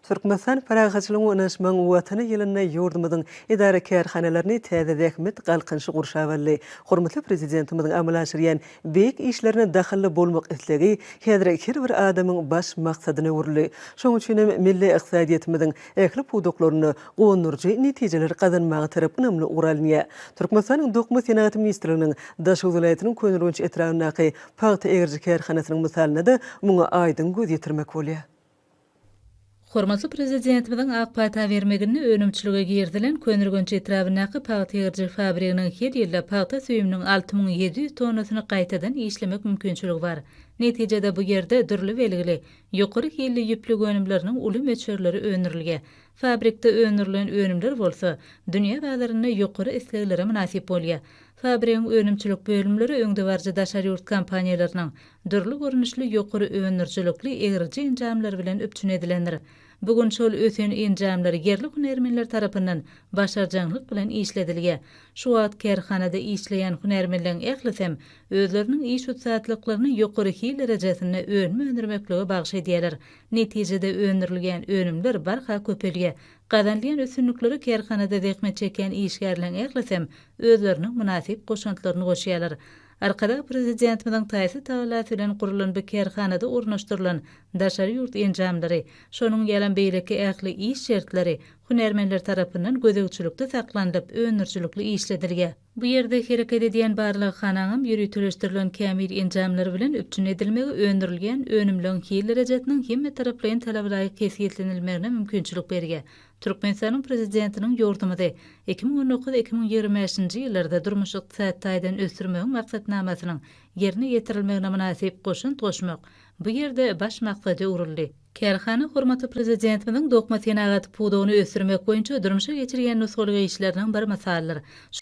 Türkmenistan parahatçylygyň we ynanyşmagyň Watany ýylynda ýurdumyzyň edara-kärhanalaryny täze zähmet galkynyşy gurşap aldy. Hormatly Prezidentimiziň amala aşyrýan beýik işlerine dahylly bolmak islegi häzir her bir adamyň baş maksadyna öwrüldi. Şonuň üçin hem milli ykdysadyýetimiziň ähli pudaklarynda guwandyryjy netijeleri gazanmaga tarap ynamly ugur alynýar. Türkmenistanyň Dokma senagaty ministrliginiň Daşoguz welaýatynyň Köneürgenç etrabyndaky pagta egriji kärhanasynyň mysalynda-da muňa aýdyň göz ýetirmek bolýar. Hormatly Prezidentimiziň ak pata bermeginde önümçilige girizilen Köneürgenç etrabyndaky pagta egriji fabriginiň her ýylda pagta süýüminiň 6700 tonnasyny gaýtadan işlemek mümkinçiligi bar. Netijede bu ýerde dürli belgili, ýokary hilli ýüplük önümleriniň uly möçberleri öndürilýär. Fabrikde öndürilen önümler bolsa, dünýä bazarynda ýokary isleglere mynasyp bolýar. Fabrigiň önümçilik bölümleri öňdebaryjy daşary ýurt kompaniýalarynyň dürli görnüşli ýokary öndürijilikli egriji enjamlary bilen üpjün edilendir. Bu gün şol ösen enjamlar ýerli hünärmenler tarapyndan başarjaňlyk bilen işledilýär. Şu wagt kärhanada işleýän hünärmenleň ählisem özleriniň iş ussatlyklaryny ýokary hil derejesinde önüm öndürmeklige bagyş edýärler. Netijede öndürilýän önümler barha köpelýär. Gazanylýan üstünliklere kärhanada zähmet çekýän işgärleň ählisem özleriniň mynasyp goşantlaryny goşýarlar. Arkadag Prezidentimiziň taýsyz tagallasy bilen gurulan bu kärhanada ornaşdyrylan daşary ýurt enjamlary, şonuň ýalam beýleki ähli iş şertleri hünärmenler tarapyndan gözegçilikde saklanylyp, öndürijilikli işledilýär. Bu ýerde hereket edýän barlaghanaňam ýöriteleşdirilen kämil enjamlar bilen üpjün edilmegi öndürilýän önümleň hil derejesiniň hemmetaraplaýyn talabalaýyk kesgitlenilmegine mümkinçilik berýär. Türkmenistanyň Prezidentiniň ýurdumyzy 2019, 2025-nji ýyllarda durmuş-ykdysady taýdan ösdürmegiň maksatnamasynyň ýerine ýetirilmegine mynasyp goşant goşmak bu ýerde baş maksada öwrüldi. Kärhana hormatly Prezidentimiziň dokma senagaty pudagyny ösdürmek boýunça durmuşa geçirýän nusgalyk işleriniň bir mysalydyr.